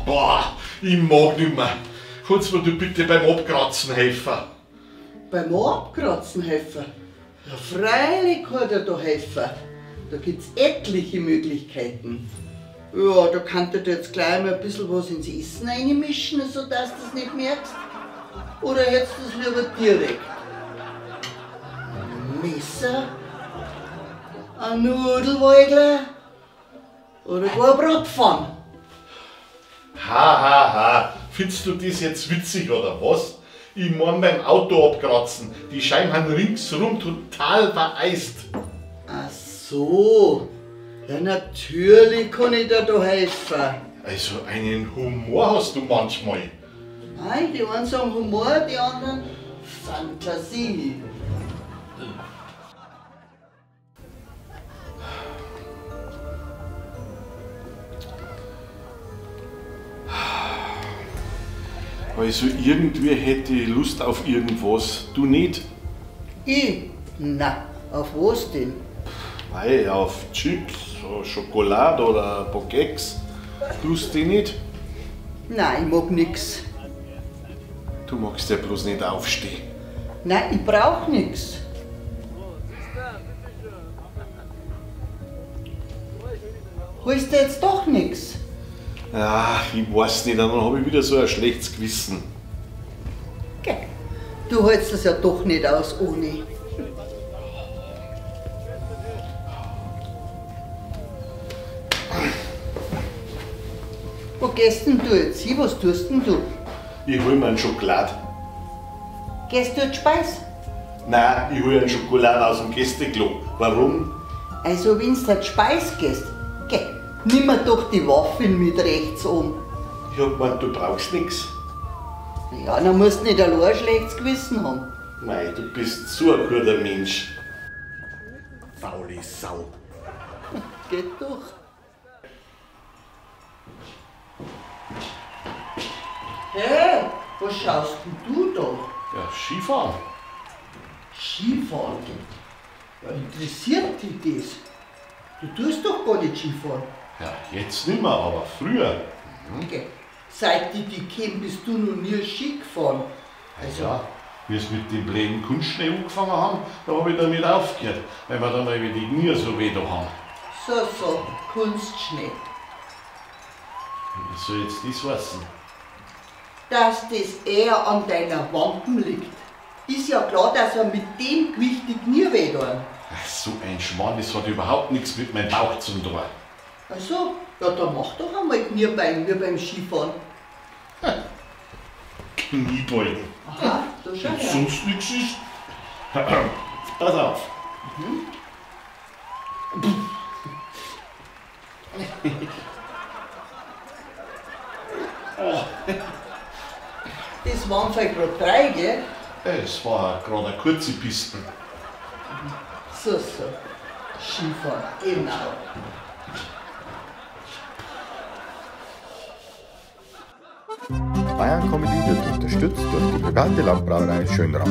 Boah, ich mag nimmer. Kannst mir du bitte beim Abkratzen helfen? Beim Abkratzen helfen? Ja, freilich kann ich dir da helfen. Da gibt's etliche Möglichkeiten. Ja, da kann ich dir jetzt gleich mal ein bisschen was ins Essen reinmischen, sodass du es nicht merkst. Oder hättest du es lieber direkt? Ein Messer? Ein Nudelwägler? Oder gar eine Bratpfanne? Ha, ha, ha. Findest du das jetzt witzig oder was? Ich mein beim Auto abkratzen. Die Scheiben haben ringsrum total vereist. Ach so. Ja, natürlich kann ich dir da helfen. Also einen Humor hast du manchmal. Nein, die einen sagen Humor, die anderen Fantasie. Also irgendwie hätte ich Lust auf irgendwas. Du nicht? Ich? Na, auf was denn? Mei, auf Chips, Schokolade oder ein paar Keks. Tust du nicht? Nein, ich mag nix. Du magst ja bloß nicht aufstehen. Nein, ich brauch nix. Holst du jetzt doch nix? Ach, ich weiß nicht, dann hab ich wieder so ein schlechtes Gewissen. Gell, du hältst das ja doch nicht aus ohne. Wo gehst denn du jetzt hin? Was tust denn du? Ich hol mir einen Schokolade. Gehst du jetzt Speis? Nein, ich hol einen Schokolade aus dem Gästeklo. Warum? Also, wenn's du Speis gehst, geh, nimm mir doch die Waffeln mit rechts um. Ich hab gemeint, du brauchst nix. Ja, dann musst du nicht allein ein schlechtes Gewissen haben. Mei, du bist so ein guter Mensch. Faule Sau. Geht doch. Hey, was schaust denn du da? Ja, Skifahren. Skifahren? Ja, interessiert dich das? Du tust doch gar nicht Skifahren. Ja, jetzt nimmer, aber früher. Mhm. Okay. Seit ich dich kenn, bist du noch nie Ski gefahren. Also, ja, wie es mit dem blöden Kunstschnee angefangen haben, da hab ich damit aufgehört, weil wir dann eben die Knie so weh da haben. So, so, Kunstschnee. Was soll jetzt das heißen? Dass das eher an deiner Wampen liegt. Ist ja klar, dass er mit dem Gewicht die Knie weh tun. Ach, so ein Schmarrn, das hat überhaupt nichts mit meinem Bauch zu tun. Ach so, ja, dann mach doch einmal Kniebeugen wie beim Skifahren. Kniebeugen? Aha, da schau her. Sonst nichts ist. Pass auf. Mhm. Oh. Das waren vielleicht gerade drei, gell? Es war gerade eine kurze Piste. So, so. Skifahren, genau. Bayern Comedy wird unterstützt durch die private Landbrauerei Schönrath.